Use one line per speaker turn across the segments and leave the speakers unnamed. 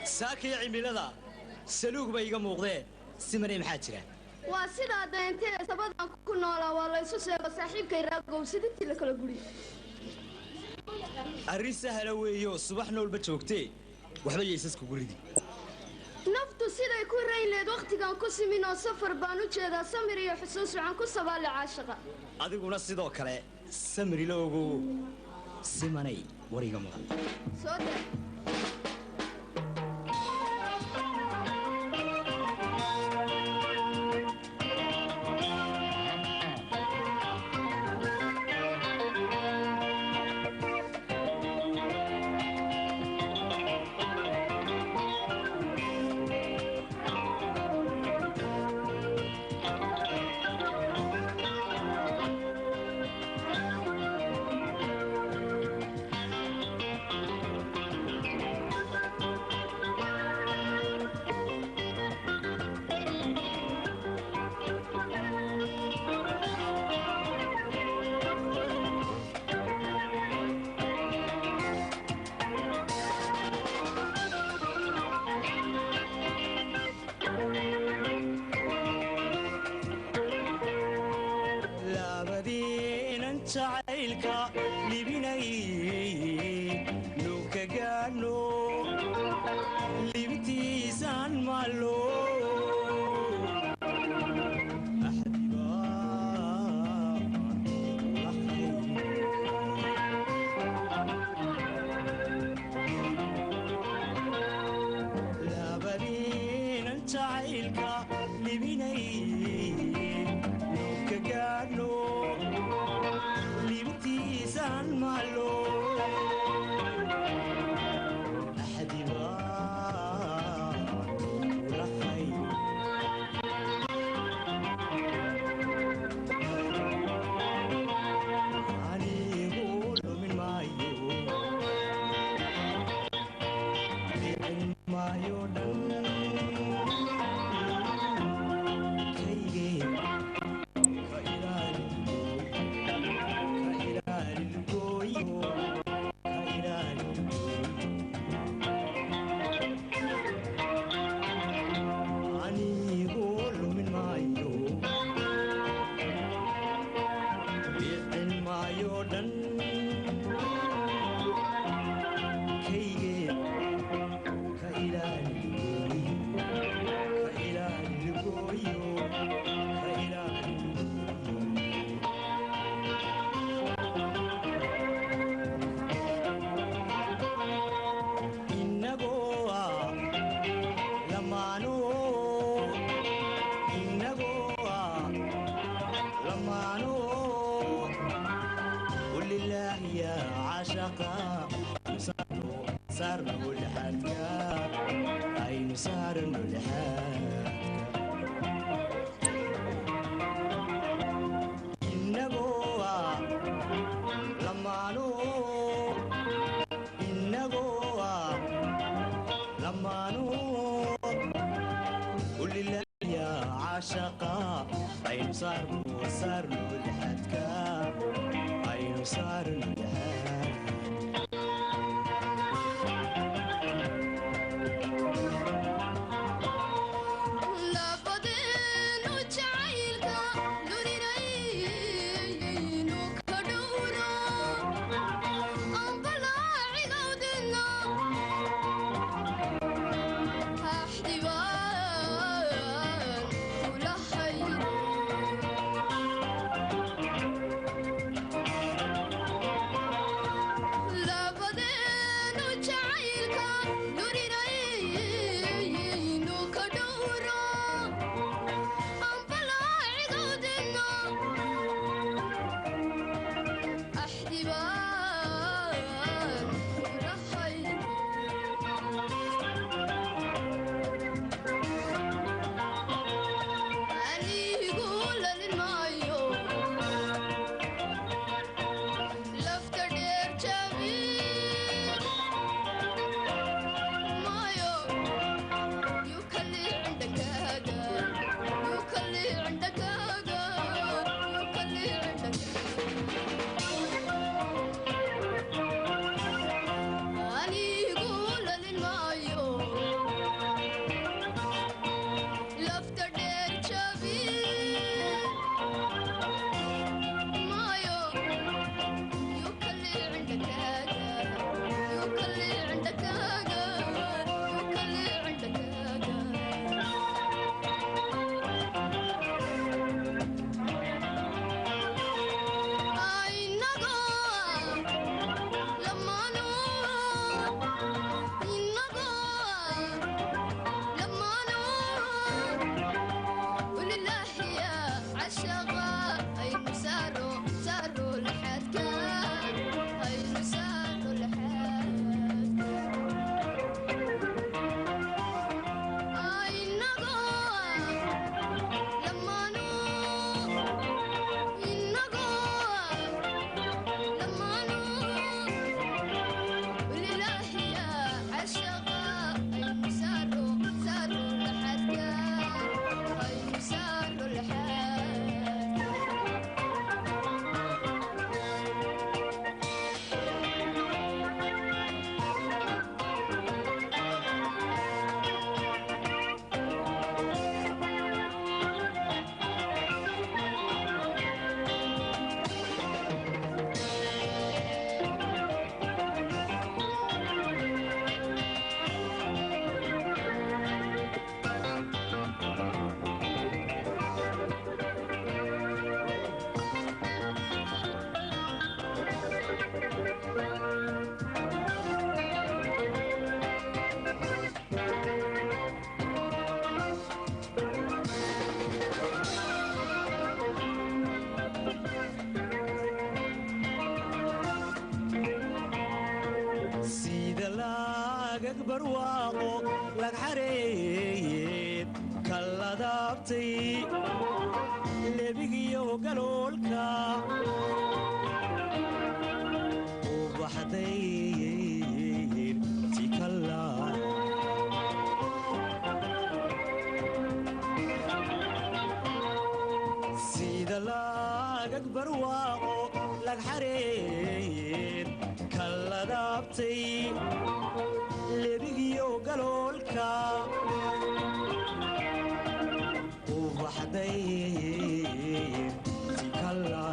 Saakaya cimilada saluug bay iga muuqdeen, simanay, maxaa jira?
Waa sidaa dayntee sabadan ku noolaa waa laysu sheego saaxiibkay Raagow, sidintii la kala guri.
Arrin sahla weeyo, subax noolba joogtee, waxba yaysaskugu ridi.
Naftu siday ku rayn leed wakhtigan ku simin oo safar baan u jeedaa, samir iyo xusuus waxaan ku sabaale caashaqa.
Adiguna sidoo kale samri la ogow, simanay, war iga mudan.
Soo dar.
Labadiinan jacaylka libinay nu ka gaadhno, libintiisaan maalo. Axdibaa la khayr. Labadiinan jacaylka libinay nu ka gaadhno, libintiisaan maalo. Axdibaa la khayr. Anigu lumin maayo, dhicin maayo dhan kayge, ka ilaali, ka ilaali gooyo, ka ilaali. Anigu lumin maayo, dhicin maayo dhan kayge, ka ilaali gooyo, ka ilaali gooyo, ka ilaali. Inagoo ah lamaano, inagoo ah lamaano, walilaahi yaa cashaqa saarno lixaadka, aynu saarno lixaadka. Inagoo ah lamaano, inagoo ah lamaano, walilaahi yaa cashaqa aynu saarno, saarno lixaadka, aynu saarno lixaadka.
Labadeenu jacaylka lulinaynu ka dhowro, ambalaacigawdina axdibaan kulahay.
Laagag barwaaqo lag xareeyed kalladaabtay lebigiyo galoolka ubaxdayr tikalla. Sida laagag barwaaqo lag xareeyed kalladaabtay lebigiyo galoolka ubaxdayr tikalla.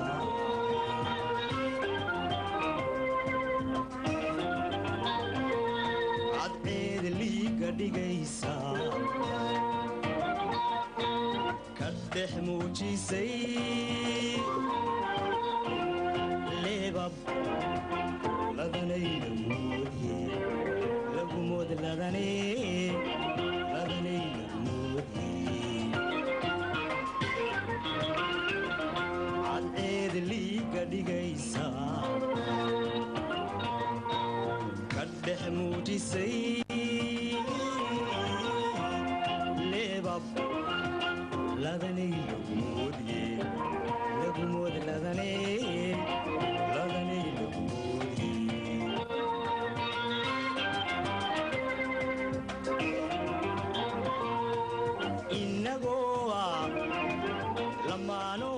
Cadceed liiga dhigaysa ka dhex muujisay leebab ladanay lagumoodye lagumood ladane ladanay lagumoodye. Cadceed liiga dhigaysa ka dhex muujisay leebab ladanay lagumoodye lagumood ladane ladanay lagumoodye. Inagoo ah lamaano,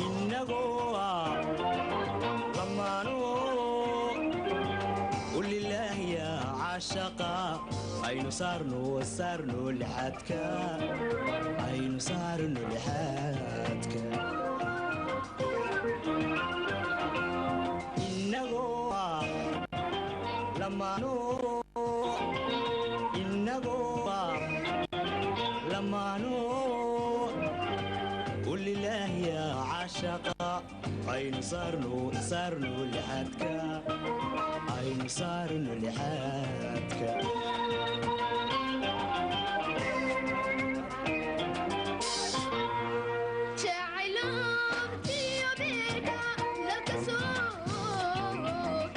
inagoo ah lamaano, ulilaahiya caashaqa aynu saarno saarno lixaadka, aynu saarno lixaadka. Inagoo ah lamaano, inagoo ah lamaano, ulilaahiya caashaqa aynu saarno saarno lixaadka, aynu saarno lixaadka.
Jacaylaabtiyo beerka lalka soo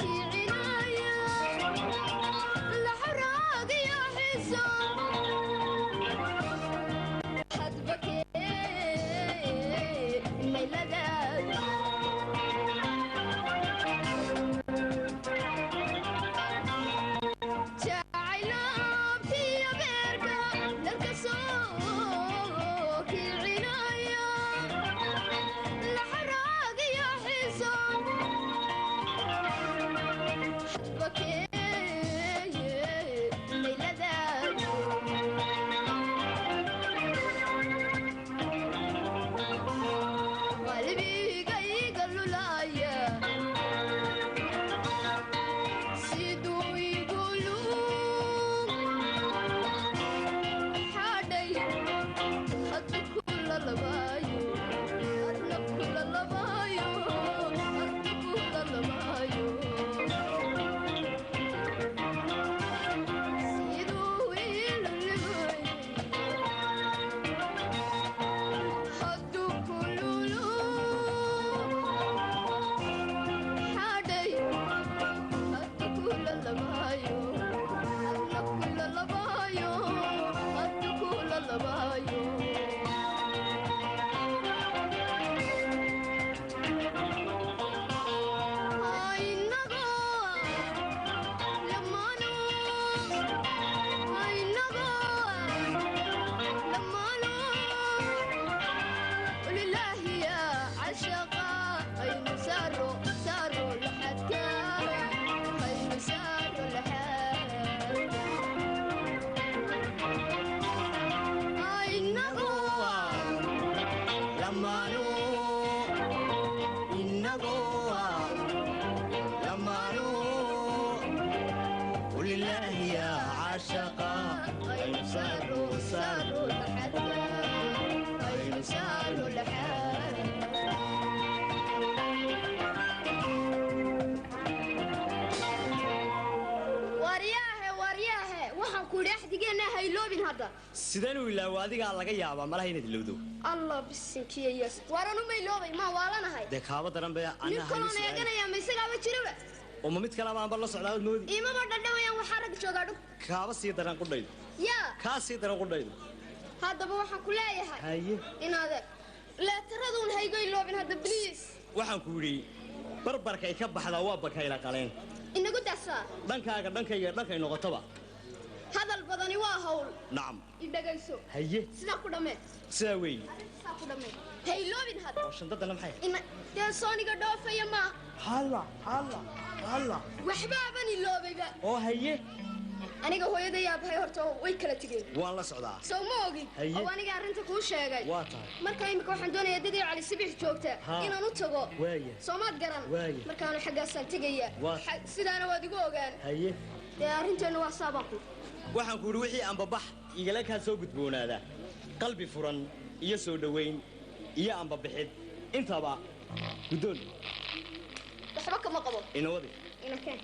kicinaya la xoraagiyo xiso hadba keenayladaad. Jacaylaabtiyo beerka lalka soo kicinaya la xoraagiyo xiso hadba keenayladaad. Qalbigayga lulaya siduu igu lug xadhay hadda kula labaayo, hadna kula labaayo, hadda kula labaayo, siduu ilulimayo hadduu kululu xadhay hadda kula labaayo, hadna kula labaayo, hadda kula labaayo. Inagoo lamaano, inagoo lamaano, walilaahi ya cashaqa aynu saaro saaro laxadka, aynu saaro laxadka. Inagoo
lamaano, inagoo ah lamaano, ulilaahiya caashaqa aynu saarno saarno
laxadka, aynu saaro laxadka. Waryaahe, waryaahe, waxaan ku idhi axdigeenna hayloobin hadda.
Sideen u ilaawo? Adigaa laga yaabaa malaha inaad ilowdo.
Allah bisinkiya, yas waaran uma iloobay, maa waalanahay?
Dee kaaba daran bay.
Nin kaloon eeganaya ma isagaaba jiraba?
Oo ma mid kale ama la socdaa moodi?
Imaba dhadhawayaan waxaa rag joogaa dhug.
Kaaba sii daran qudhaydo.
Yaa.
Kaa sii daran qudhaydo.
Haddaba waxaan ku leeyahay.
Haye.
Inaad leetaraduun haygo iloobin hadda please.
Waxaan ku yidhi barbarkay ka baxdaa waa bakayla qaleen.
Inagu daasaa.
Dhankaaga dhankayga dhankay noqotaba.
Hadal badani waa hawl.
Nacam.
I dhagayso.
Haye.
Sidaa ku dhamee.
Sidaa weeye.
Sidaa ku dhamee. Ha iloobin hadda.
Oo shandadana maxay?
Ina dee sooniga dhoofaya ma.
Halla halla halla.
Waxbaaban iloobayba.
Oo haye.
Aniga hooyaday aabahay horta way kala tegeen.
Waan la socdaa.
Soo ma ogin. Oo aniga arrinta kuu sheegay.
Waa tahay.
Marka imika waxaan doonayaa dadii Cali Sibix joogta inaan u tago.
Waaya.
Soomaad garan.
Waaya.
Markaanu xaggaasaan tegayaa. Sidaana waad igu ogaan.
Haye.
Dee arrinteenu waa saabaan ku.
Waxaan ku yidhi wixii anbabax igala kaa soo gudboonaada qalbi furan iyo soo dhoweyn iyo anbabixid intaba guddoon.
Waxba kama qabo.
Ina wadi.
Ina keen.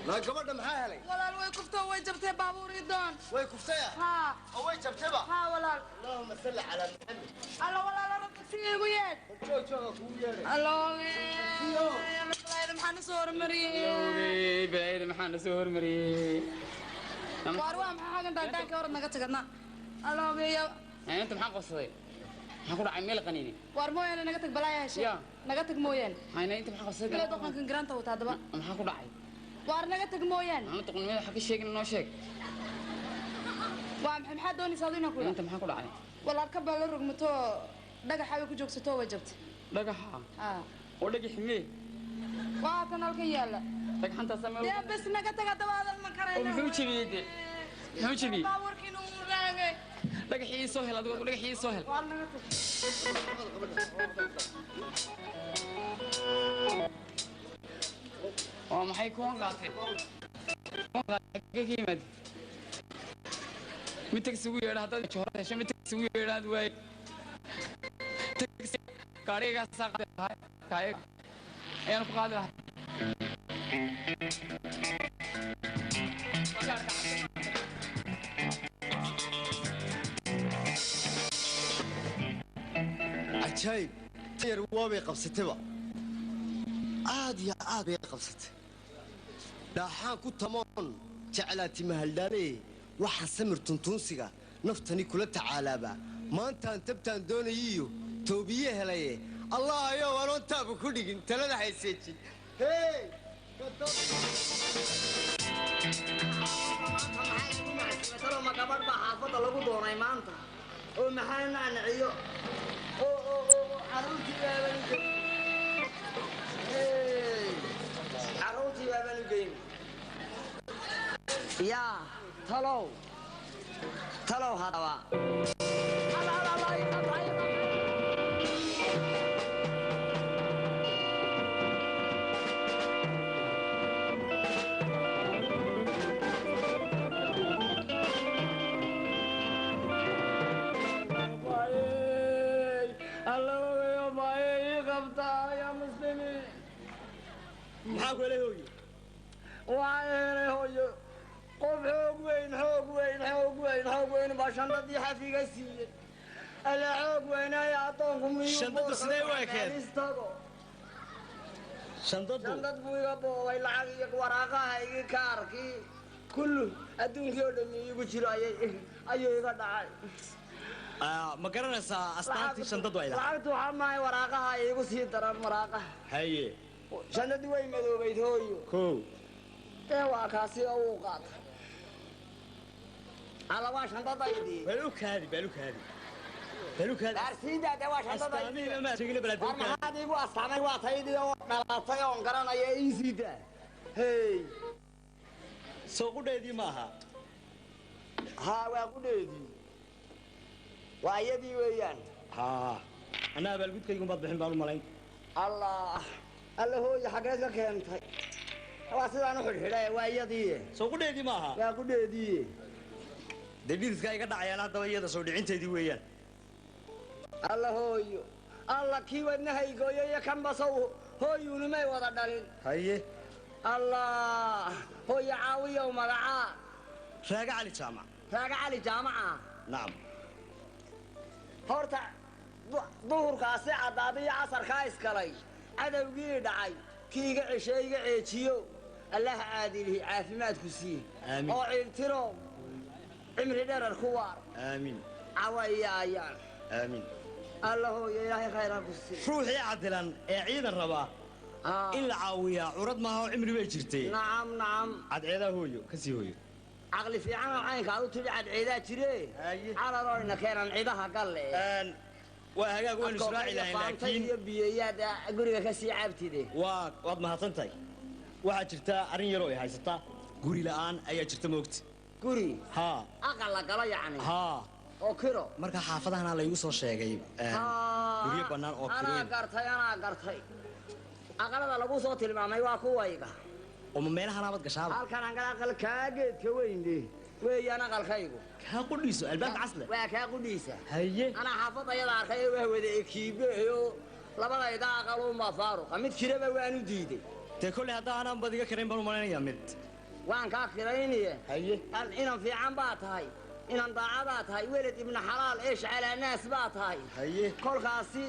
La gabadha maxaa helay?
Walaal way kuftay way jabtay baabuur ii doon.
Way kuftay?
Haa.
Oo way jabtayba?
Haa walaal.
Allahumma salli ala Muhammad.
Alla walaal rabbi si igu yeedh.
Joog joog kugu yeedhay.
Alla walaal maxaan soo hormariyay?
Balaayada maxaan soo hormariyay?
Waar waa maxaa xagan daanka hor naga tagadna. Alla weeyo.
Inta maxaan qabsaday? Maxaan ku dhacay meel qaniini?
Waar mooyane naga tag balaaya heshay. Naga tag mooyane.
Hayna inta maxaan qabsaday?
Bila doqonkan garaanta wata hadaba.
Maxaan ku dhacay?
Waar naga tag mooyane.
Aan doqonnimada waxa ka sheegin noo sheeg.
Waa maxay maxaa doonaysaa adigu inaan ku
Inta maxaan ku dhacay?
Walaal ka baa la rogmato dhagaxa way ku joogsato way jabtay.
Dhagaxa?
Haa.
Oo dhagaxi mee?
Waa tan halkan yaala.
Dhagxanta samee.
Dee bas naga tag hadaba hadal ma karayno.
Oo muxuu jabiyey dee? Muxuu jabiyey?
Baabuurkiin uu raagay.
Dhagaxii soo hel adigu dhagaxii soo hel.
Waar naga tag.
Oo maxay kuwan qaatay? Kuwan qaatay ka yimaad. Mid tagsi ugu yeedha haddaad hore hesho mid tagsi ugu yeedhaad waay. Tagsi gaariga saa qaadi lahaa kaayaga ayaan ku qaadi lahaa.
Cajaayib yar waabay qabsatayba. Aad iyo aad bay qabsatay. Dhaaxaan ku tamoon jeclaati mahaldhaale waxa samir tuntuunsiga naftani kula tacaalaaba maantaan tabtaan doonayiyo toobiye helaye allah ayow anoon taabu ku dhigin talada hayseejin. Hey!
Ma gabadh baa xaafadda lagu doonay maanta oo maxaa naanaciyo oo oo oo caruurtii baaban u geyn. Caruurtii baaban u geyn. Yaa talow talow hadaba.
Maxaa ku helay hooyo?
Waxaan helay hooyo qof xoog weyn xoog weyn xoog weyn xoog weyn baa shandadii xafiga siiyey. Alla xoog weynaayo addoonku miyuu
Shandadu sidee u ekeed?
Istago.
Shandadu
shandad buu iga boobay lacag iyo waraaqaha iyo kaarkii kullu adduunkii oo dhammi iigu jiro ayuu iga dhacay.
Ma garanaysaa astaantii shandadu ay lahayd?
Lacagtu waxaa maahay waraaqaha iigu sii daran waraaqaha.
Haye.
Shandadii way madoobayd hooyo.
Kow.
Dee waa kaasi oo uu qaatay. Alla waa shandadaydii.
Bal u kaadi, bal u kaadi. Bal u kaadi.
Arsiida dee waa shandadaydii.
Astaamihii ma sheegin bal
War maxaad iigu astaamay waa taydii oo dhalatay oon garanaya ii sii daa. Hey.
Soo qudheedii ma aha.
Haa waa qudheedii. Waa iyadii weeyaan.
Haa. Anaa abaalgudkaygu baad bixin baan u malayn.
Allah. Alla hooyo xageed ka keentay. Waa sidaan u xidhxidhay waa iyadii.
Soo qudheedii ma aha.
Waa qudheedii.
Dee dhididka iga dhacayaan haddaba iyada soo dhicinteedii weeyaan.
Alla hooyo. Alla kii wadnahay gooyo iyo kanba sow hooyuunimay wada dhalin.
Haye.
Allah hooyo caawiyow magacaa.
Raaga Cali Jaamac.
Raaga Cali Jaamaca.
Nacam.
Horta duhurkaasi caddaadiyo casarkaa iskalay cadowgii dhacay kii iga ceshe iga ceejiyo Allah caadilihi caafimaadku sii oo ciiltiro cimri dherer ku waar.
Aamiin.
Cawaya ayaan.
Aamiin.
Allah hooyo ilaahay khayran ku sii.
Ruuxii cadilan ee ciidan rabaa in la caawiyaa curad maaha oo cimri bay jirtay.
Nacam nacam.
Cadceedaa hooyo ka sii hooyo.
Caqli fiican oo caynka aad u tidhi cadceedaa jire cararoo ina keenan cidaha galle.
Waa hagaag waynu israaci lahayn laakiin
iyo biyeyaad guriga ka sii caabtide.
Waad mahadsan tahay. Waxaa jirta arrin yaroo ay haysataa guri la'aan ayaa jirta moogta.
Guri?
Haa.
Aqal la galo yacni.
Haa.
Oo kiro.
Marka xaafadahana laygu soo sheegay guryo bannaan oo kirooyin.
Anaa gartay anaa gartay. Aqalada lagu soo tilmaamay waa kuwayga.
Oo ma meelahan aabad gashaaba?
Halkan aan gala aqal kaa geedka weyn weeyaan aqalkaygu.
Kaa qudhiiso albaabka casle.
Waa kaa qudhiisa.
Haye.
Anaa xaafadayada arkay ee wah wada ekiibeeyo labadayda aqal uunbaa faaruqa mid kiraba waanu diiday.
Dee kolley haddaa anaan bad iga kirayn baan u malaynayaa mid.
Waan kaa kiraynaye.
Haye.
Inan fiican baa tahay. Inan daacadaa tahay welad ibna xalaal eesh calaa naas baa tahay.
Haye.
Kolkaasi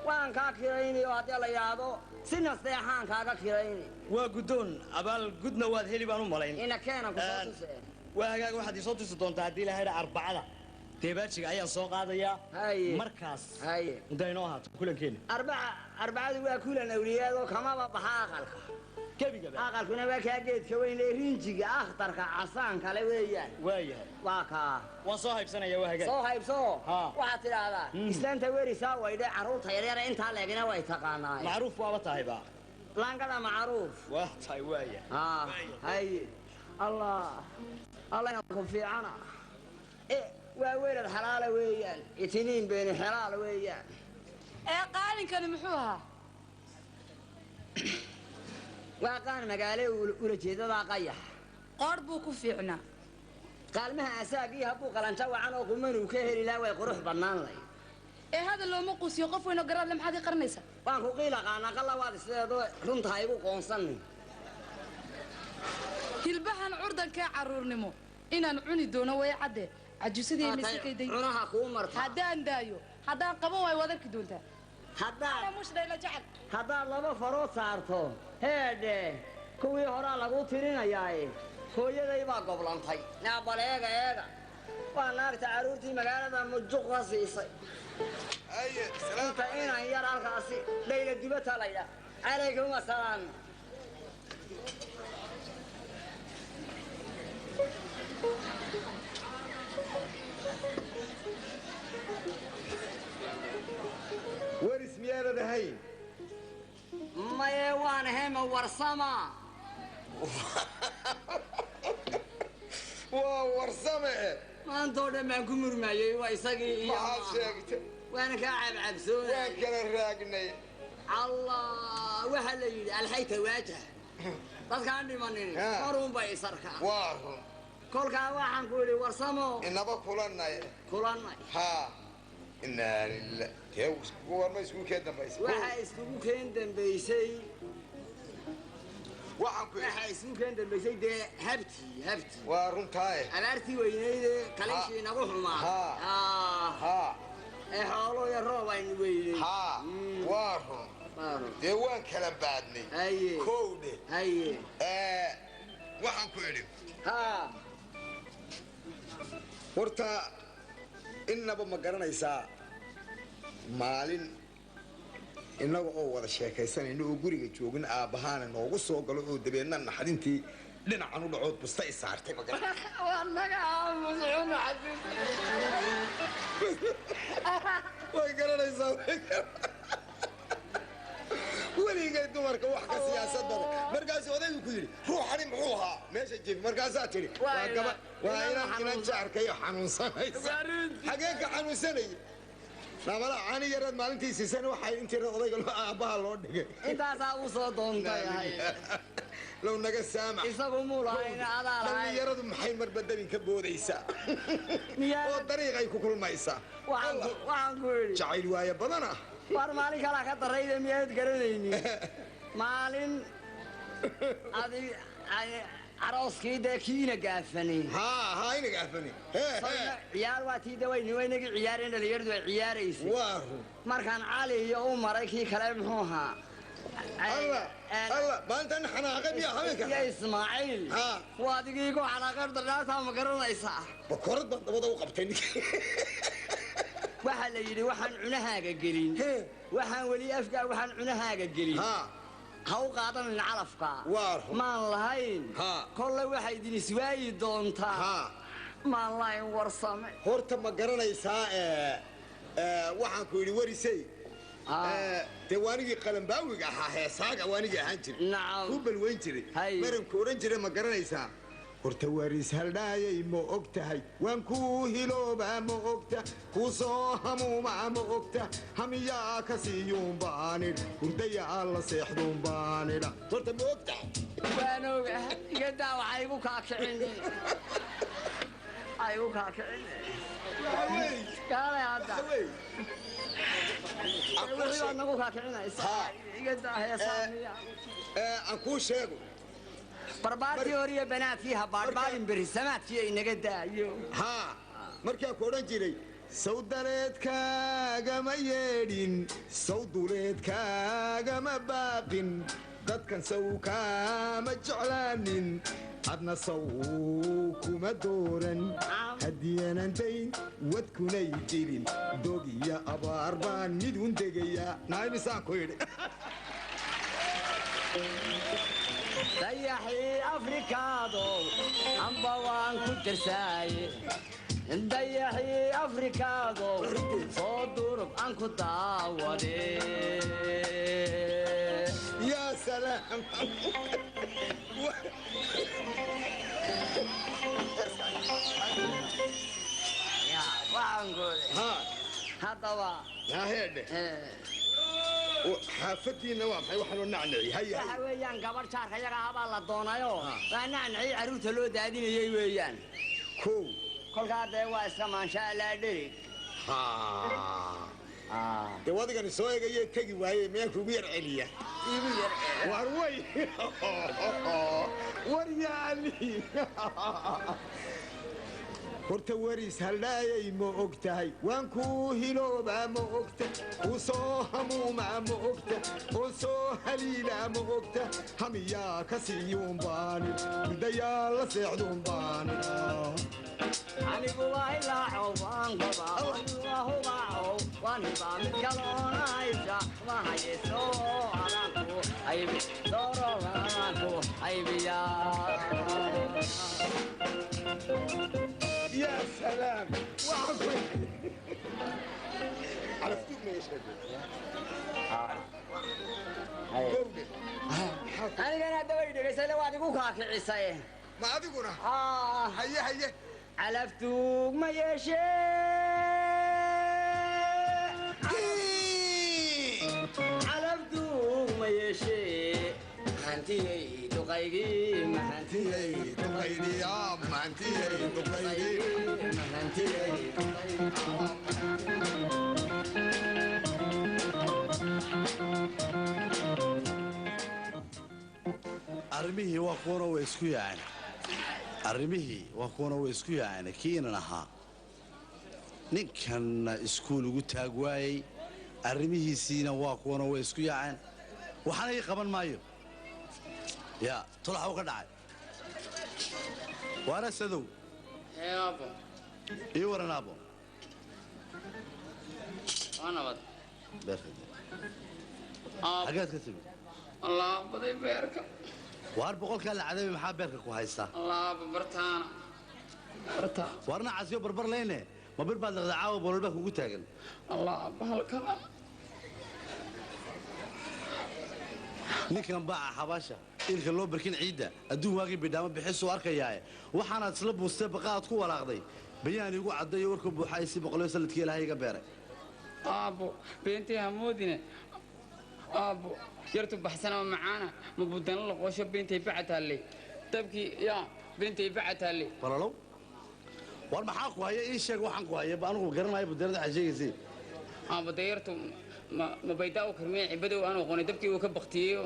waan kaa kiraynayo haddii la yidhaahdo si nasteexaan kaaga kirayni.
Waa guddoon abaal gudna waad heli baan u malayn.
Ina keenan ku soo tusee.
Waa hagaag waxaad ii soo tusi doontaa haddii ilaahay dha arbacada. Deebaajiga ayaan soo qaadayaa.
Haye.
Markaas.
Haye.
Inta inoo ahaato kulankeena.
Arbacadu waa kulan awliyaadoo kamaba baxa aqalka.
Gebigaba.
Aqalkuna waa kaa geedka weyn ee rinjiga akhtarka casaanka le weeyaan.
Waayahay.
Waa kaa.
Waan soo haybsanaya waa hagaag.
Soo haybso. Waxaad tidhaahdaa islaanta werisaa waydhe carruurta yaryara intaa leegina way taqaanaa.
Macruuf waaba tahayba.
Laangada macruuf.
Waa tahay waayahay.
Haa. Haye. Allah. Allah ku fiicana. Waa weelad xalaala weeyaan. Itiniin beeni xalaal weeyaan.
Ee qaalinkani muxuu ahaa?
Waa qaan magaalo ula jeedada qayax.
Qoor buu ku fiicnaa.
Qaalmaha asaagii hadduu qalanja wacan oo quman uu ka heli lahaa way qurux bannaan lahayd.
Ee hadal looma quusiyo qof weyn oo garaad leh maxaad ii qarinaysaa?
Waan ku qiilaqaanaa qalla waad isleedo runta ha igu qoonsanin.
Hilbahan curdankee carruurnimo inaan cuni doono way cadde. Cajuusadii misikayday.
Cunaha kuu marta.
Haddaan daayo haddaan qabo way waad arki doontaa.
Haddaad laba farood saarto heedhe kuwii horaa lagu tirinayaaye hooyaday baa goblantay. Bal eega eega waa naagta carruurtii magaalada mujuq ka siisay. Inta inan yar halkaasi dhayla dubata laydhaa. Calaykum asalaam.
Weris miyaanad ahayn?
Maye waan ahay ma warsama.
Waa warsame.
Maantoo dhan baan ku murmayey waa isagii iyo.
Maxaad sheegtay?
Waana kaa cabcabsoonay.
Waan kala raagnay.
Allah waxaa la yidhi alxayta waajah. Dadkaan dhimanin maruun bay isarkaa.
Waa run.
Kolkaa waxaan ku yidhi warsamo.
Inaba kulannay.
Kulannay.
Haa. Innaa lillaah. Dee warma iskugu keen dambaysay?
Waxaa iskugu keen dambaysay.
Waxaan ku
waxaa iskugu keen dambaysay dee habtii habtii.
Waa runtaaye.
Abaartii weynayde kalishii nagu xumaa.
Haa. Haa.
Ee xoolo iyo roob aynu weynay.
Haa. Waa run. Dee waan kala baadnay.
Haye.
Kowdhe.
Haye.
Waxaan ku idhi.
Haa.
Horta innaba ma garanaysaa maalin innaga oo wada sheekaysanayno oo guriga joogin aabbahaana noogu soo galo oo dabeedna naxdintii dhinacan u dhacood busta i saartay ma garanaysaa.
Waa magaca muscuun xasuus.
Way garanaysaa way weligay dumarka wax ka siyaasad badan. Markaasuu odaygu ku yidhi ruuxani muxuu ahaa meesha jiif markaasaa tidhi waa gaba waa inaan inan jaarkayo xanuunsanaysa. Xagee ka xanuunsanayay? Nabala caani yaraad maalintii siisan waxay intii odayga aabbaha loo dhigay.
Intaasaa u soo doontay.
Low naga saamax.
Isagu muu lahayn adaa lahayn.
Dhallinyaradu maxay marba dabin ka boodaysaa? Oo dariiq ay ku kulmaysaa.
Waxaan ku idhi.
Jacayl waaye badan ah.
War maalin kalaa ka darayda miyaad garanaynin. Maalin Adi arooskii dee kiina gaafani.
Haa haa, ina gaafani.
Ciyaar waa tii de wayni waynagii ciyaareen, dhalinyaradu ay ciyaaraysay.
Waa run.
Markaan Cali iyo u maray kii kale muxuu ahaa?
Alla alla, maantan xanaaqay miya habeenka?
Iyo Ismaaciil. Waa adigii igu xanaaqay dardhaartaa, ma garanaysaa?
Bakoorad baan dabada u qabtay ninkii.
Waxaa la yidhi waxaan cunahaaga gelin, waxaan weli afkaa, waxaan cunahaaga gelin ha u qaadanin calafka. Maan lahayn kolle waxay idin iswaayi doontaa, maan lahayn warsame.
Horta ma garanaysaa, waxaan ku yidhi warisey, dee waanigii qalambaawiga ahaa, heesaaga waanigii ahaan jiray, ku balweyn jiray, maranku odhan jiray, ma garanaysaa? Horta waris haldhaayay, ma og tahay waan kuu hiloobaa? Ma ogta kuu soo hamuumaa? Ma ogta hamiyaa ka siiyuunbaanidh, hurdayaa la seexduunbaanidha? Horta ma og tahay?
Waan ogahay, igadaa waxa igu kaakicin, igu kaakicin. Kaalay hadda, wixii baad nagu kaakicinaysaa, igadaa heesaa miya?
Aan kuu sheego.
Barbaartii hore iyo banaadkii ha baadhbaadin, berri samaadkii inaga daayo.
Haa, markaan ku odhan jiray sawdaleedkaagama yeedhin, sawduleedkaagama baaqin, dadkan saw kaama jeclaanin, adna saw kuma dooran, haddiianan dayn wadkunay dilin, dog iyo abaar baan midun degayaa, naaymisaan ku yidhi.
Dayaxii Afrikaadow amba waan ku tirsaaye, dayaxii Afrikaadow soo durub aan ku daawade.
Yaa salaam.
Waxaan goode haddaba.
Heedhe, xaafadiinna waa maxay waxaa loo nacnaci? Haya.
Waxa weeyaan gabadh jaarka yaga ah baa la doonayo, waa nacnaci carruurta loo daadinayay weeyaan.
Kow.
Kolkaa dee waa iska maansha Allah dherig.
Dee wadigani soo egaye tegi waaye, miyaan kugu yar celiya?
Igu yar celi.
War way, war yaali. Horta waris haldhaayay, ma og tahay waan kuu hiloobaa? Ma ogta kuu soo hamuumaa? Ma ogta oo soo haliilaa? Ma ogta hamiyaa ka siiyuunbaani, hurdayaa la seexduunbaani?
Anigu waa ilaacow, waan qabaa, anigu waa hubaacow, waan hibaa, mid kaloona haysha ma hayso, adaanku haybi dooro, adaanku haybiyaa.
يا سلام، عرفتوك ما يشهد.
Anigana hadda way dhegaysale, waad igu kaakicisay.
Ma adiguna? Haye haye.
Calaftuug ma yeeshee, calaftuug ma yeeshee, hantiyey duqaygii, mahantiyey
duqaygii, mahantiyey duqaygii,
mahantiyey.
Arrimihii waa kuwana way isku yaaceen, arrimihii waa kuwana way isku yaaceen. Kiinan ahaa ninkanna iskuul ugu taag waayey, arrimihiisiina waa kuwana way isku yaaceen. Waxaana ii qaban maayo yaa tolaxa u ka dhacay waana sadow.
Aabo.
Ii waran aabo.
Waa nabad.
Beerka xaggeed ka timid?
Allaabaday beerka.
Waar boqolkaa la cadaabay, maxaa beerka ku haystaa?
Allaaba bartaana bartaa.
Waarna casiyo barbar leyne, ma bir baad liqdaa caawa bolol baa kugu taagan?
Allaaba halkana.
Ninkan baaca xabaasha ilka loo barkin ciidda adduun waagii bidhaamo bixisuu arkayaae, waxaanaad isla buustee baqa aad ku walaaqday bayaan iigu caddayo warka buuxa si boqolyo sanadkii Ilaahay iga beeray.
Aabbo, beentii hamoodine aabbo, yartu baxsana ma macaana, ma budana loqosho, beentay baca taalley dabkii yaa beentay baca taalley.
Balalow, war maxaa ku haya? Ii sheeg waxaan ku haya, anigu garanayo budeerada waxaad sheegaysay.
Aabbo, dee yartu ma baydaa u karmiye cibadow aan oqonay, dabkii uu ka baktiyey.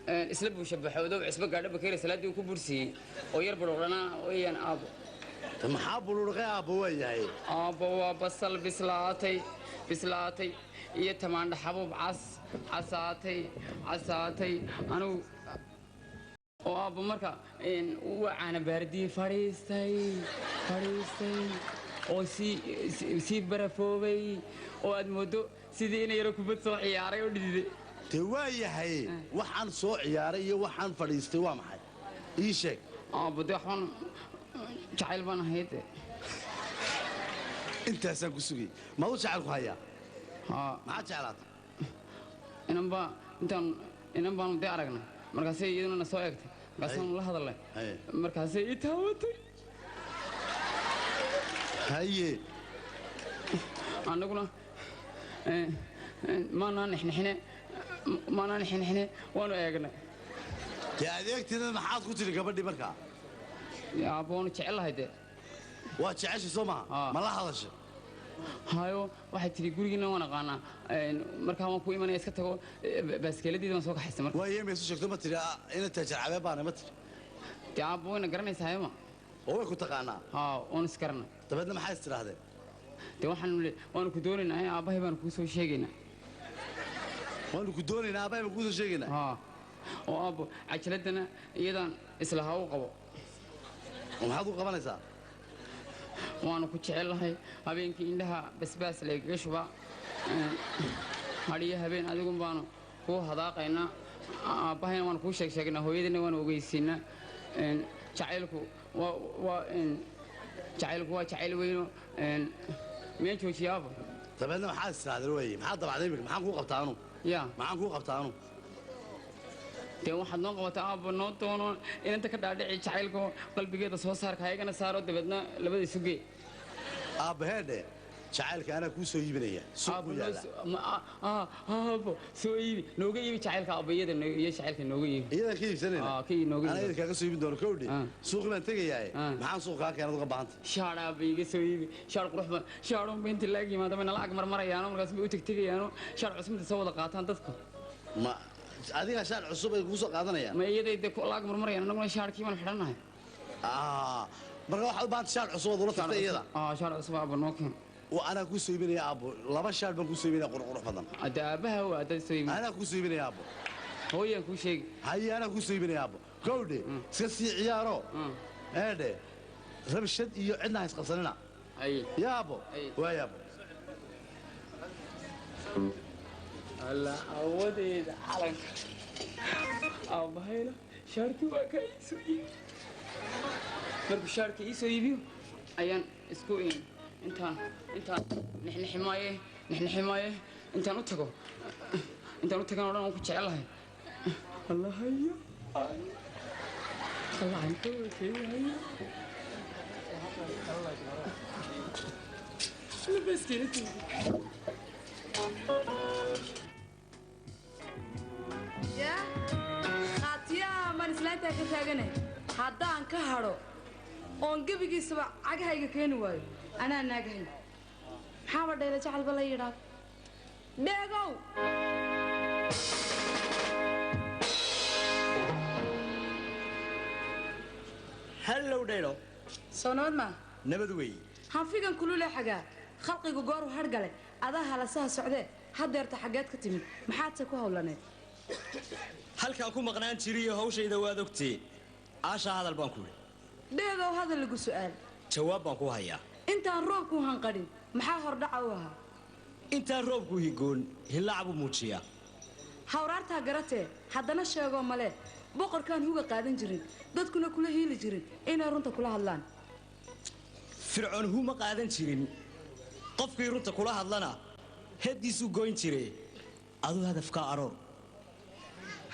Isla buusha baxoodow cisbo gaadho bakeeri salaaddii uu ku bursiiyey oo yar budhuqdhanaa weeyaan aabbo.
Maxaa buluurqay aabbo waa yahay?
Aabbo, waa basal bislaatay bislaatay iyo tamaandha xabuub cas casaatay casaatay anigu oo aabbo marka waa caana baardii fadhiistay fadhiistay oo sii barafoobay oo aad mooddo sidii ina yaro kubad soo ciyaaray oo dhididay.
Dee waa yahay, waxaan soo ciyaaray iyo waxaan fadhiistay waa maxay? Ii sheeg.
Aabbo, dee waxbaan jacayl baan ahayd.
Intaasaan ku sugay. Maadu jacayl ku hayaa?
Haa.
Maxaad jeclaatay?
Inan baa intaan inan baanu dee aragnay, markaasay iyaduna na soo eegtay, markaasaanu la hadalnay, markaasay ii taawatay.
Haye.
Annaguna maanaa nixnixine, maanaa nixnixine, waanu eegnay.
Dee adeegteeda maxaad ku tiri gabadhii markaa?
Aabbo, waanu jecelahay dee.
Waa jeceshay soo maha? Ma la hadashay?
Hayo, waxay tidhi gurigiina waan aqaanaa, markaa waan ku imanaya, iska tago, baaskeeladeeda waan soo kaxaystay marka.
Waaye, ma isu sheegto? Ma tiri ina taajar cabee baana? Ma tiri?
Dee aabbo, wayna garanaysaa ma.
Oo way ku taqaanaa?
Haa, waan isgaranay.
Dabeedna maxay is tidhaahdeen?
Dee waxaanu waanu ku doonaynaa, aabbahay baanu kuu soo sheegaynaa.
Waanu ku doonaynaa, aabbahay baan kuu soo sheegaynaa.
Haa, oo aabbo, cajaladana iyadaan islahaa u qabo.
Oo maxaad u qabanaysaa?
Waanu ku jecelahay, habeenkii indhaha basbaas laygaga shubaa, hadhiyo habeen adigun baanu kuu hadaaqaynaa, aabbahayna waanu kuu sheeg sheegnaa, hooyadina waanu ogeysiinaa. Jacaylku waa jacaylku waa jacayl weyno, miyaan joojiya aabbo?
Dabeedna maxaad is tidhahdeen? Waaye, maxaad dabacday imika? Maxaan kuu qabtaa anu?
Ya.
Maxaan kuu qabtaa anu?
Dee waxaad noo qabataa aabbo, noo doono inanta, ka dhaadhici jacaylko, qalbigeeda soo saarka ayagana saaro, dabeedna labada isu gee.
Aabbaheedhe, jacaylka anaa kuu soo iibinaya, suuq buu yaallaa.
Aabbo, soo iibi, nooga iibi jacaylka aabbo, iyada iyo jacaylka nooga iibi.
Iyadaan ka iibsanayna?
Ka nooga.
Anaa
iibi.
iyada kaaga soo iibin doono kowdhe. Suuqi baan tegayaaye, maxaan suuq kaa keenad uga baahanta?
Shaar aabba iga soo iibi, shaar qurux badan, shaarunba inta laag yimaado bay nala ag marmarayaano, markaas bay u tegtegayaano, shaar cusub inta soo wada qaataan dadku.
Ma adigaa shaar cusub ay kugu soo qaadanayaan?
Ma iyaday dee la ag marmarayaan, annaguna shaarkii baan xidhannahay.
Marka waxaad u baahanta shaar cusub ood ula tagta iyada?
Shaar cusub aabba noo keen.
Anaa kuu soo iibinaya aabbo, laba shaar baan kuu soo iibinaya qurux badan.
Hadda aabbaha waa dad soo iibin.
Anaa kuu soo iibinaya aabbo.
Hooyaan kuu sheegi.
Haye, anaa kuu soo iibinaya aabbo, kowdhe. Iska sii ciyaaro eedhe, rabshad iyo cidna ha isqabsanina. Ya aabbo, waay aabbo.
Alla awadeeda calanka, aabbahayna shaarkii waa kaa ii soo iibi. Markuu shaarka ii soo iibiyo ayaan isku intaan nixnixi maaye, nixnixi maaye, intaan u tago, intaan u tagan o dhan waan ku jecelahay. Allahayo, allahanka wakeeyahayo labaskeelatiisa.
Yaa khaatiyaha maan islaantaa ka taaganay, haddaan ka hadho oon gebigiisaba cagahayga keeni waayo, anaa naagahay. Maxaaba dhayla jacalba la yidhaah dheegow.
Hallow dhaylo.
Soo nabad maa?
Nabad weeye.
Hanfigan kulule xagaa khalqigu gooru hargale, adaa halasaha socdee, haddeerta xaggeed ka timid? Maxaadse ku hawlaneed?
Halkaan ku maqnaan jiriyo hawshayda waad ogtee, aashaa hadal baan ku idhi.
Dheegow, hadal lagu su'aal.
Jawaab baan ku hayaa.
Intaan roobkuu hanqadhin maxaa hordhaca u ahaa?
Intaan roobku higoon hillaac buu muujiyaa.
Hawraartaa garatee, haddana sheegoo male boqorkaan huga qaadan jirin, dadkuna kula hiili jirin inay runta kula hadlaan.
Fircoon hu ma qaadan jirin, qofkii runta kula hadlana heeddiisuu goyn jire. Aduu hadafkaa aroor.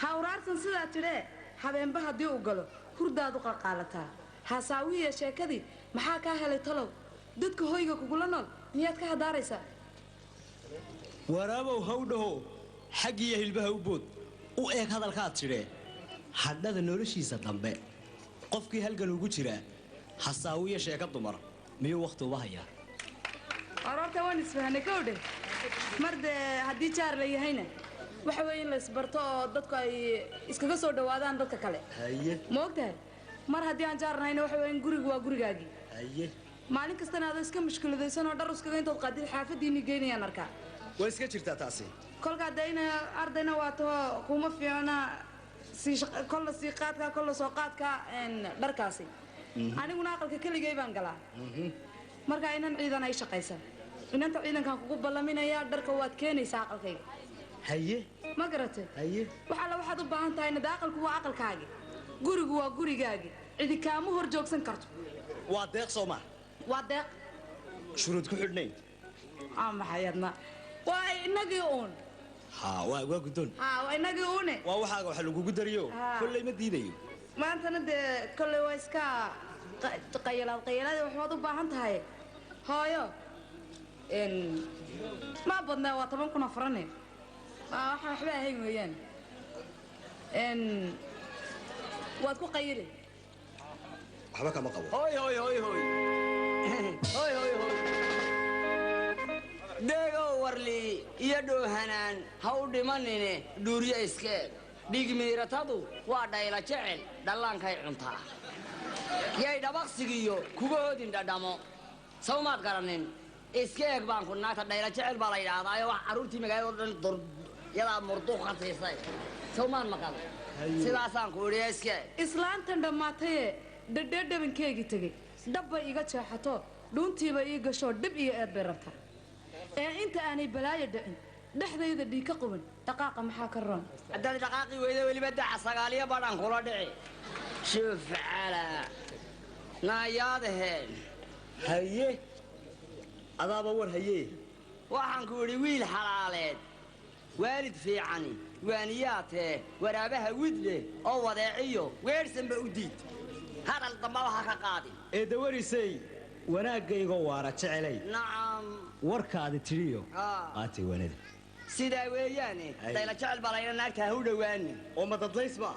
Hawraartan sidaa tidhee, habeenba haddii uu galo hurdaad u qalqaalataa, hasaawiya sheekadii maxaa kaa helay talow? Dadka hoyga kugula nool miyaad ka hadaaraysaa?
Waraabow hawdhaho xaggiiyo hilbaha u bood u eeg hadalkaad tidhee, hadhada noloshiisa dambe qofkii halgan ugu jiraa hasaawiya sheeka dumar miyuu wakhti uba hayaa?
Aroorta waan isfahanay, kowdhe. Mar dee haddii jaar la yahayna Waxa weeye in la isbarto oo dadku ay iskaga soo dhawaadaan dadka kale.
Haye.
Ma ogtahay? Mar haddii aan jaarnahayna waxa weeye in gurigu waa gurigaagii.
Haye.
Maalin kastana adoo iska mushkiladaysan oo dhar uskaga intood qaadid xaafadiinni geynayaan arkaa.
Way iska jirtaa taasi.
Kolkaa dee ina ardayna waa taho kuma fiicna sii kolla sii qaadka kolla soo qaadka dharkaasi. Aniguna aqalka keligay baan galaa. Marka inan ciidan ay shaqaysan. Inanta ciidankaan kugu ballaminayaa dharka waad keenaysaa aqalkayga.
Haye.
Ma garatay?
Haye.
Wax alla waxaad u baahan tahay nada aqalku waa aqalkaagi. Gurigu waa gurigaagi. Cidi kaama hor joogsan karto.
Waa deeq soo ma?
Waa deeq.
Shuruud ku xidhnayn.
Maxay adna? Waa inagii uun.
Haa, waa guddoon.
Haa, waa inagii uune.
Waa waxaaga waxa lagugu dariyo. Kolley ma diidayo.
Maantana dee kolley waa iska qayalaad qayalaad waxbaad u baahan tahay. Hooyo. Ma badnaa waa 10,000 farane. Waxaan waxba ahayn weeyaan. Waad ku qayili.
Waxba kama qabo.
Hoy hoy hoy hoy. Hoy hoy hoy. Deegow warli iyo dhoohanaan ha u dhimanine dhuuriyo iskeed. Dhiig miiratadu waa dhayla jecel dhallaankay cuntaa. Yay dhabaqsigiyo kuga hoodin dhadhamo. Sawmaad garanin. Iska eeg baan ku naagta dhayla jecel baa la yidhaahdaa wax carruurtii magaalada oo dhan yadaa murduuq ka siisay. Sawmaan maqal. Sidaasaan ku idhi iska eeg.
Islaantan dhammaataye dhadheer dhabankeygii tegey. Dhabbay iga jeexato dhuuntiiba ii gasho dhib iyo eed bay rabtaa. Ee inta aanay balaayo dhicin dhexdayda dhiig ka quban dhaqaaqa maxaa ka roon.
Haddaad dhaqaaqi weydo weliba daca 9 badhan kula dhici. Shuf calaa naayaadaheen.
Haye. Adaaba war haye.
Waxaan ku idhi wiil xalaaleed waalid fiicani waaniyaatee waraabaha widle oo wadeeciyo weersanba u diid. Hadal dambaba ha ka qaadin.
Eedawarisay wanaaggaygoo waara jecelay.
Nacam.
Warkaadi tidhiyo qaatay waanada.
Sidaa weeyaane dayla jecel baa layna naagta ha u dhowaanin.
Oo ma dadlaysba?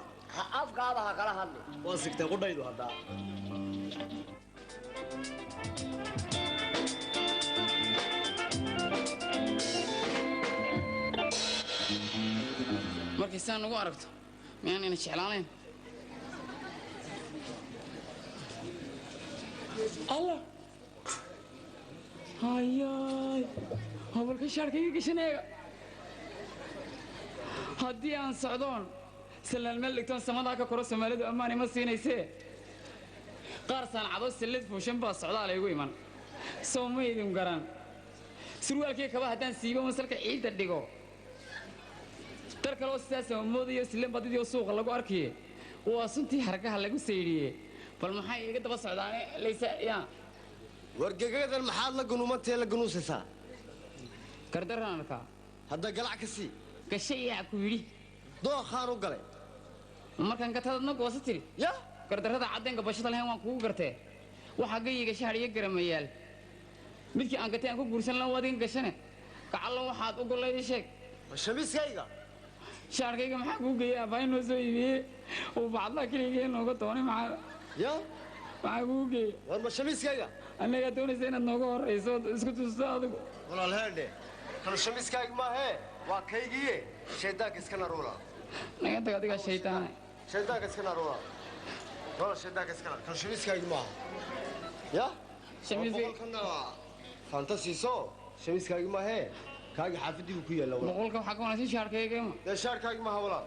Afkaaba ha kala hadli.
Waa sigtay qudhaydu haddaa.
Markay saan ugu aragto miyaan ina jeclaanayn? Allah. Hayaay. Habalka shaarkayga gashaneega. Haddii aan socdoon salaan meel dhigtoon samadaa ka koro Soomaalidu ammaan ima siinaysee. Qaar saancado sillid fuushan baa socdaal igu iman. Soo ma idin garan. Surwaalkii kaba haddaan siibo masalka ciidda dhigo. Dar kale oo sidaas moodayo silin badidii suuqa lagu arkay. Waa suntii hargaha lagu saydhiyay. Bal maxay iga daba socdaan laysa yaa.
Wargagadan maxaad la gunuumantay la gunuusaysaa?
Gardaraan arkaa.
Hadda galac ka sii.
Gashay yaa ku yidhi.
Dooqaan u galay.
Markaan gatadna goosa tiri.
Ya?
Gardarrada cadeenka bashada lahayn waan kugu gartee. Waxa gayiga shahar iyo garamayaal. Midkii aan gatay aan ku guursan lahaa waad iga gashane. Gacallo waxaad u golay sheeg.
Shamiiskayga.
Shaarkayga maxaa kuu geeyay aabbahay noo soo iibiyey. Uu bacdla keligee nooga doonay maxaa.
Ya?
Maxaa kuu geeyay?
War ma shamiiskayga?
Annagaa doonaysa inaad nooga horreyso isku tusto adigu.
Walaal heerdhe. Kan shamiiskayga maahe. Waa kaygiye. Shaydaanka iska naruula.
Naga tag adiga shaytaan.
Shaydaanka iska naruula. Walaal shaydaanka iska nar. Kan shamiiskayga maaha. Ya?
Shamiiskayga.
Fantasiiso. Shamiiskayga maahe. Kaaga xaafadigu ku yaala walaal.
Boqolka waxa ka wanaagsan shaarkayga ma.
Dee shaarkayga maaha walaal.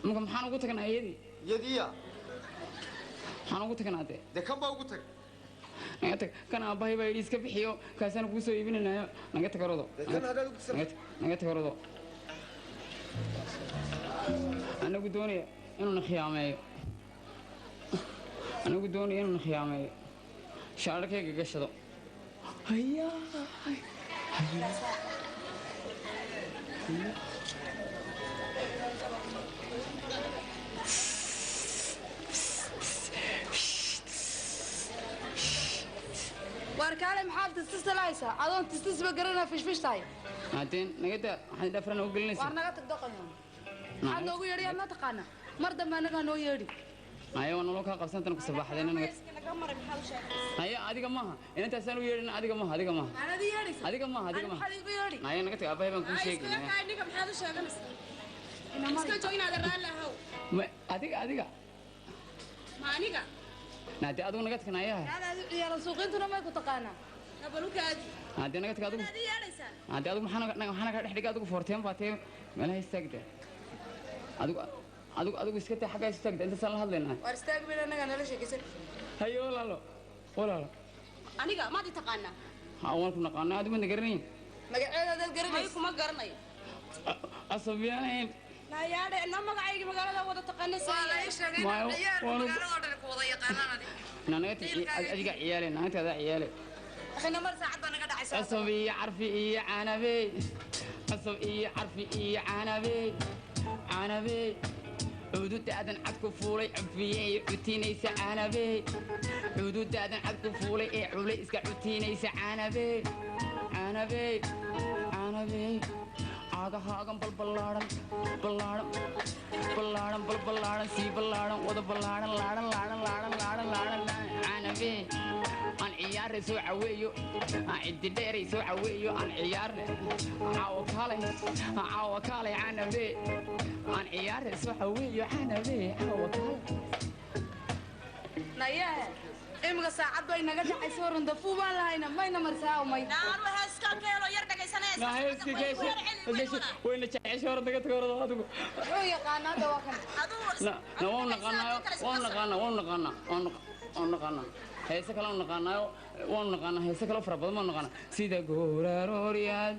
Marka maxaan ugu tagnaa iyadii?
Iyadiya.
Maxaan ugu tagnaa dee?
Dee kan baa ugu tag.
Naga tag kan aabbahay baa yidhi iska bixiyo kaasaan kuu soo iibinanayo naga tag rodo.
Dee kan haddaad ugu tagsan.
Naga tag rodo. Anagu doonaya inuu na khiyaameeyo. Anagu doonaya inuu na khiyaameeyo. Shaarkayga gashado. Hayaa. Hayaa.
Warkaale maxaad tistislaysaa? Adoon tistisba garanaa fishfishtahay.
Haddeen naga daa waxaan dhafrana u gelinaysaa.
War naga tag doqon. Maxaad noogu yeedhi aad ma taqaanaa? Mar dambe annagaa noo yeedhi.
Maya waa nolol kaa qabsantan ku sabaxdeen naga.
kaga maray maxaad u sheeganaysaa?
Haya, adiga maaha, inantaasaan u yeedhin. Adiga maaha, adiga maaha.
Maxaad ii yeedhaysaa?
Adiga maaha, adiga maaha.
Maxaad iigu yeedhi?
Haya, naga tag, aabbahay baan kuu
Ay,
sheegi.
iskaga kaay ninka, maxaad u sheeganaysaa? Iska joog inaad raalli ahow.
Adiga, adiga.
Ma aniga?
Naade, adigu naga tag, nayaha.
Aad u ciyaalan suuqintuna may ku taqaanaa.
Nabalukaadi.
Naade, naga tag adigu.
Maxaad ii yeedhaysaa?
Naade, adigu maxaa naga dhex dhigay? Adigu foorteen baa tee, meelaha istaagda. Adigu, adigu, adigu iska tee, xaggaa istaagda, intaasaan la hadlaynaa.
Waar istaag bayna, annagaa nala sheekaysan.
Haye walaalo, walaalo.
Aniga maad i taqaanaa?
Ha, waan ku naqaanaa, adigu madna garanayn.
Magaceeda hadaad
May,
garanaysa.
kuma garanayo.
Asabiyaanayn.
Nayaadhe, na magacayga magaalada wada taqaanaysa.
Waa la ii sheegay
Maayo,
inaan ciyaalka magaalada oo dhan ku wada yaqaanaan adiga.
Na naga tag, adiga ciyaale, naga tag, adaa ciyaale.
Akhina mar saacad baa naga dhacaysa.
Cusub iyo carfi iyo canabey, cusub iyo carfi iyo canabey, canabey, cududaadan cad ku fuulay cufiyey cutinaysa, canabey, cududaadan cad ku fuulay ee culay iska cutiinaysa, canabey, canabey, canabey, caagahaagan balballaadhan, ballaadhan, ballaadhan, balballaadhan, sii ballaadhan, wada ballaadhan, laadhan, laadhan, laadhan, laadhan, laadhan, canabey, aan ciyaare soo caweeyo, aan ciddi dheeray soo caweeyo, aan ciyaarne caawa kaalay, caawa kaalay, canabey, aan ciyaare soo caweeyo, canabey, caawa kaalay.
Nayahe, imika saacad bay naga dhacaysa, randafuu baan lahayna mayna marsaa may.
Naan heeskan ka helo yar dhagaysanaysa.
Wayna jeceshay, hore naga tago, hore adigu.
Wuxuu yaqaanaa hadda waa kan.
Na na waan naqaanaayo, waan naqaanaa, waan naqaanaa, waan naqaanaa heese kale, waan naqaanaayo, waan naqaanaa heese kale fara badan baan naqaanaa, sida goorarooryaad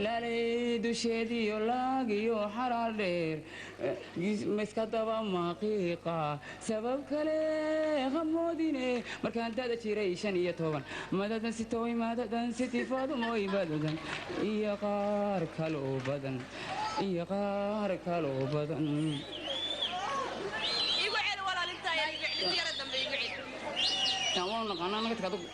laalay dusheediyo laagiyo xaraar dheer miska daba maqiiqa, sabab kale hamoodine markaan dada jiray 15, madadan sitooy, madadan sitifadumoy, madadan iyo qaar kaloo badan, iyo qaar kaloo badan.
Igu celi walaalintaa, igu celi yara dambe, igu celi.
Waan naqaanaa, naga tag adigu.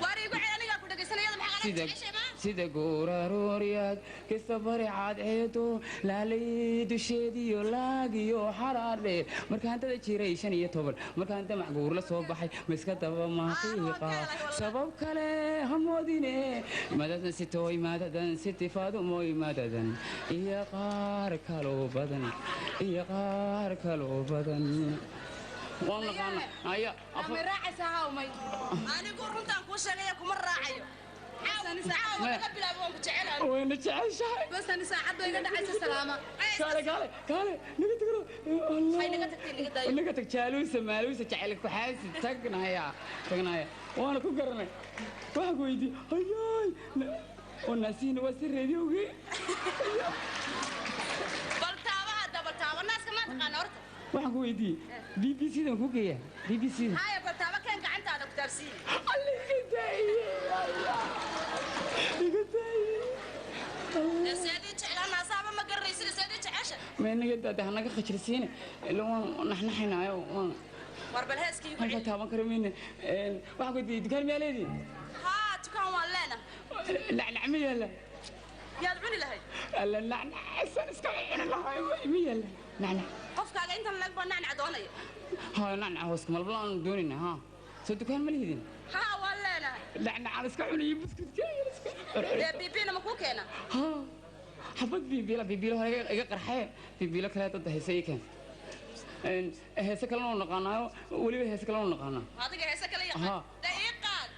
Waar igu celi, anigaa ku dhagaysanayada, maxaa
sida
jeceshay ma?
Sida goorarooryaad kasta bari cadceedo laalay dusheediyo laagiyo xaraar dheer markaan dada jiray 15, markaan damac guur la soo baxay miska daba maqiiqa, sabab kale hamoodine madadan sitooy, madadan sitifadumoy, madadan iyo qaar kaloo badan, iyo qaar kaloo badan, waan naqaana aya.
Ma raacaysaa haa may?
Anigu runtaan kuu sheegaya, kuma raacayo. Caawa laga bilaabo waan ku jecelahay.
Wayna jeceshahay.
Bas ani saacad bay iga dhacaysa, salaama.
Kaale, kaale, kaale, naga tagro.
Hay, naga tagtay, naga daayo.
Naga tag, jaaluusa maaluusa jecel ku xaasi, tagnaya, tagnaya, waana ku garanay. Waxaan ku weydiiyey, hayaay oo naasiina waa si reediyowgii.
Bal taaba hadda, bal taaba naaska ma taqaana horta?
Waxaan ku weydiiyey BBC dan ku geeya BBC da.
Haya, bal taaba keen, gacantaada ku taabsiiye.
Alla, iga daaye, iga daaye.
Seedii jeclaa naasaaba ma garanaysid, seedii jecesha.
Ma naga daade, hanaga khajirsiine, ila waan naxnaxaynaayo, waan
War bal heeskii igu
halkaa
celi.
Taaban kari mayne. Waxaan ku weydiiyey, dukaan miyaa leedihi?
Haa, dukaan waan leenahay.
Nacnac ma yaalla?
Yaad cuni lahayd?
Alla, nacnac iska cuni lahaa ma yaalla nacnac?
Qofkaaga intan leeg baa nacnac doonaya.
Haa, nacnac hooska malbala aanu doonayna. Haa, soo dukaan ma lihidin?
Haa, waan leenahay.
Nacnacaan iska cuniyo, buskudka iska.
Dee bibiina ma kuu keena?
Haa, xabad bibiila, bibiilo hore iga qarxee, bibiilo kale dad heese ii keen. Heese kalena oo naqaanaayo, weliba heese kalena oo naqaanaa.
Adiga heese kale yaqaan?
Haa.
Dee ii qaad.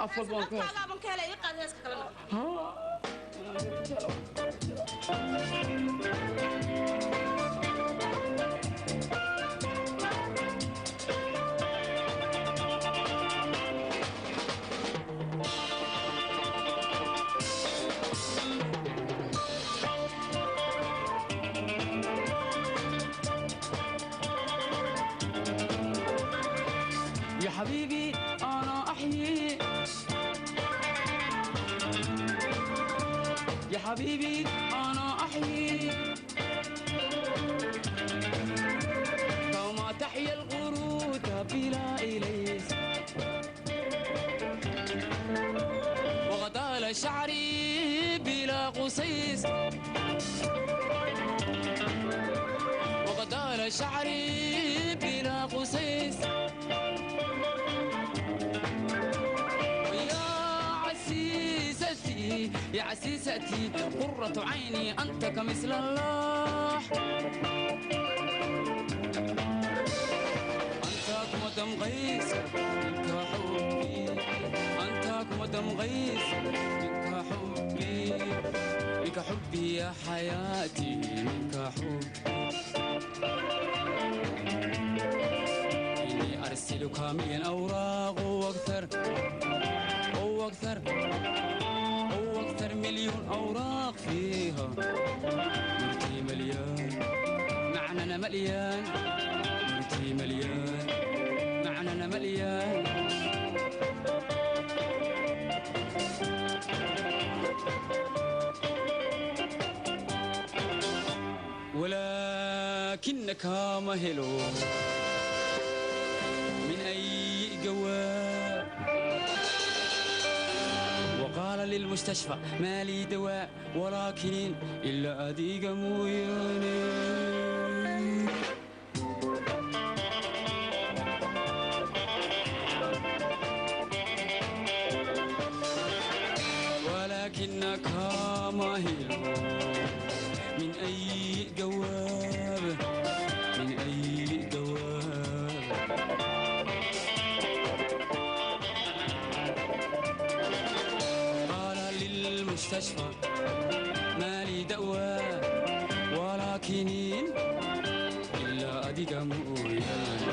Af walba waan ku heesa.
Afkaagaaban ka helay, ii qaad heeska kalena.
Haa. يا حبيبي أنا أحيي، يا حبيبي أنا أحيي كما تحيا القرود بلا إليس، وغدال شعري بلا قصيص، وغدال شعري بلا قصيص. يا عسيستي قرة عيني أنت كمثل الله. أنت كمدم غيث منك حبي، أنت كمدم غيث منك حبي، منك حبي يا حياتي منك حبي. إني أرسلك من أوراق وأكثر وأكثر وأكثر مليون أوراق فيها مرتي مليان معنانا مليان، مرتي مليان معنانا مليان. ولكنك مهلو من أي جواب، وقال للمستشفى ما لي دواء ولكن إلا أديق موياني. ولكنك ماهل من أي جواب، من أي جواب. قال للمستشفى ما لي دواء ولكن إلا أديق موياني،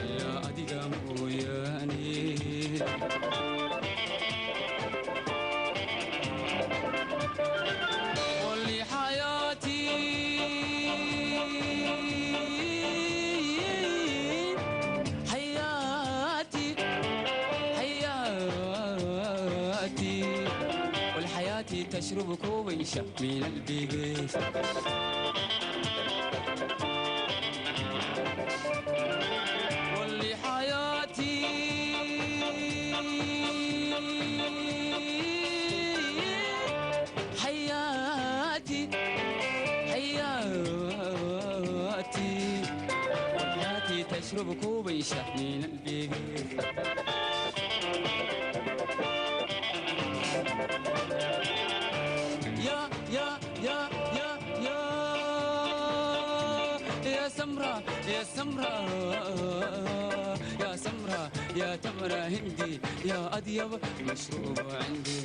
إلا أديق موياني. ولحياتي حياتي حياتي والحياتي تشرب كويشة من البيت. ولحياتي حياتي حياتي والحياتي تشرب كوبيشة من البيت. يا يا يا يا يا يا سمرة يا سمرة يا سمرة يا تمرة هندي يا أطيب مشروب عندي.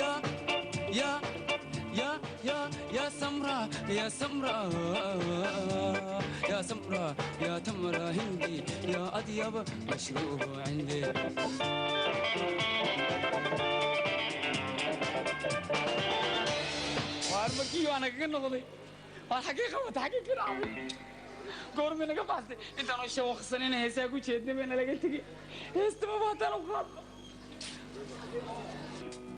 يا يا يا يا يا سمرة يا سمرة يا سمرة يا تمرة هندي يا أطيب مشروب عندي. وارمكي وانا kaga noqday waa xagee qabata xagee ka dhacday goormay naga baxsay intaan oo shawaqsanina heesaa ku jeednay bayna laga tegey heestama baataan u qaadno.